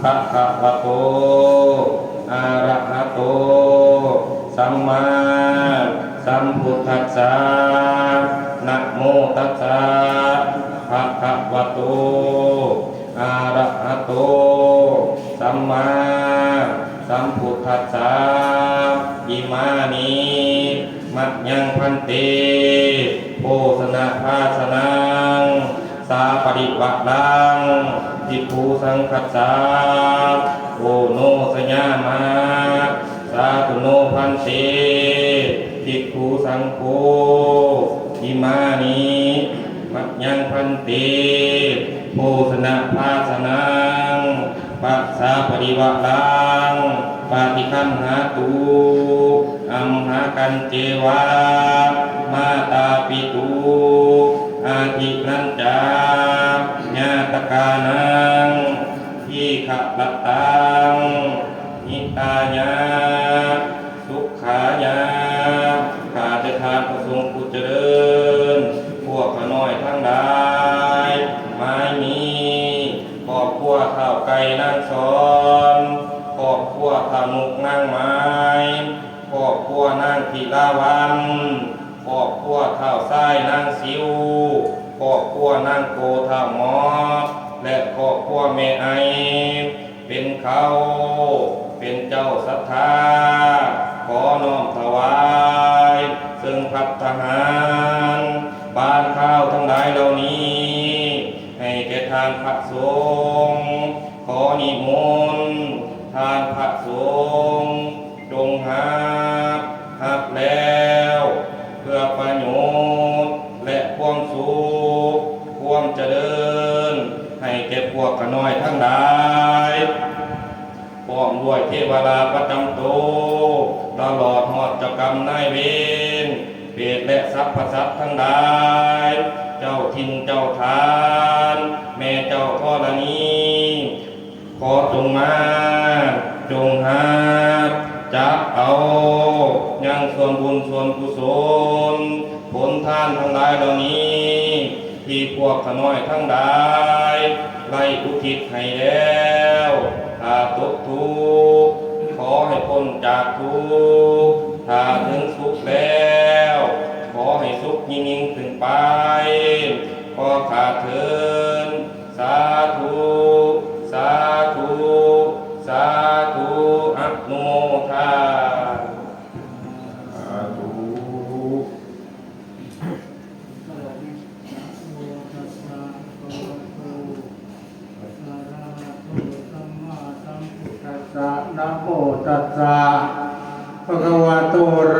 ພະຄະວະໂຕ ອະລະຫະໂຕ ສຳມາສຳພຸດທັດສະ ນະໂມຕັດສະ ພະຄະວະໂຕ ອະລະຫະໂຕ ສຳມາສຳພຸດທັດສະ ອິມານິ ມະຍັງພັນເຕ ໂພຊະນະພາຊະນັງ ສາປະລິວາລັງ ພິກຂຸສັງຄັດສາ ໂອໂນຊະຍາມະ ສາທຸໂນພັນເຕ ພິກຂຸສັງໂຄ ອິມານິ ມະຍັງພັນເຕ ໂພຊະນະພາຊະນັງ ປະສາປະລິວາລັງ ປະຕິຄັນຫາຕຸ ອັມຫາກັນເຈວະ ມາຕາປິຕຸ ອາທິນນຈາ ຍາຕະການັງ ທີຄະລະຕັງ ຫິຕາຍະ ສຸຂາຍະ ຂ້າແຕ່ທ່ານພະສົງຜູ້ຈະເລີນ ພວກຂ້ານ້ອຍທັງຫຼາຍ ໝາຍມີ ຄອບຄົວທ້າວໄກ່ນາງສອນ ຄອບຄົວທ້າວນົກນາງໝາຍ ຄອບຄົວນາງທິລາວັນ ຄອບຄົວທ້າວຊາຍນາງສິວ ຄອບຄົວນາງໂກທ້າວໝອດ ແລະ ຄອບຄົວແມ່ໄອ ເປັນເຂົາເປັນເຈົ້າສັດທາ ຂໍນ້ອມຖວາຍເຊິ່ງພັດຕາຫານ ບານຄາວທັງຫຼາຍເຫຼົ່ານີ້ ໃຫ້ແກ່ທ່ານພະສົງ ຂໍນິມົນທ່ານພະສົງ ຈົ່ງຮັບ ຮັບແລ້ວ ເພື່ອປະໂຫຍດ ແລະ ຄວາມສຸກ ຄວາມຈະເລີນ ໃຫ້ແກ່ພວກຂ້ານ້ອຍທັງຫຼາຍ ພ້ອມດ້ວຍເທວະດາປະຈຳໂຕ ຕະຫຼອດຮອດເຈົ້າກຳນາຍເວນ ເປດ ແລະ ສັບພະສັດທັງຫຼາຍ ເຈົ້າຖິ່ນເຈົ້າຖານ ແມ່ເຈົ້າທໍລະນີ ຂໍຈົ່ງມາ ຈົ່ງຮັບ ຈັບເອົາ ຍັງສ່ວນບຸນສ່ວນກຸສົນ ຜົນທານທັງຫຼາຍເຫຼົ່ານີ້ ທີ່ພວກຂ້ານ້ອຍທັງຫຼາຍ ໄດ້ອຸທິດໃຫ້ແລ້ວ ຖ້າຕົກທຸກ ຂໍໃຫ້ພົ້ນຈາກທຸກ ຖ້າເຖິງສຸກແລ້ວ ຂໍໃຫ້ສຸກຍິ່ງໆຂຶ້ນໄປ ຂໍຂ້າເທີນ ສາທຸ ສາທຸ ສາທຸ ອະນຸໂມທາ ສາທຸ ນະໂມຕັດສະ ພະຄະວະໂຕ ອະຣະ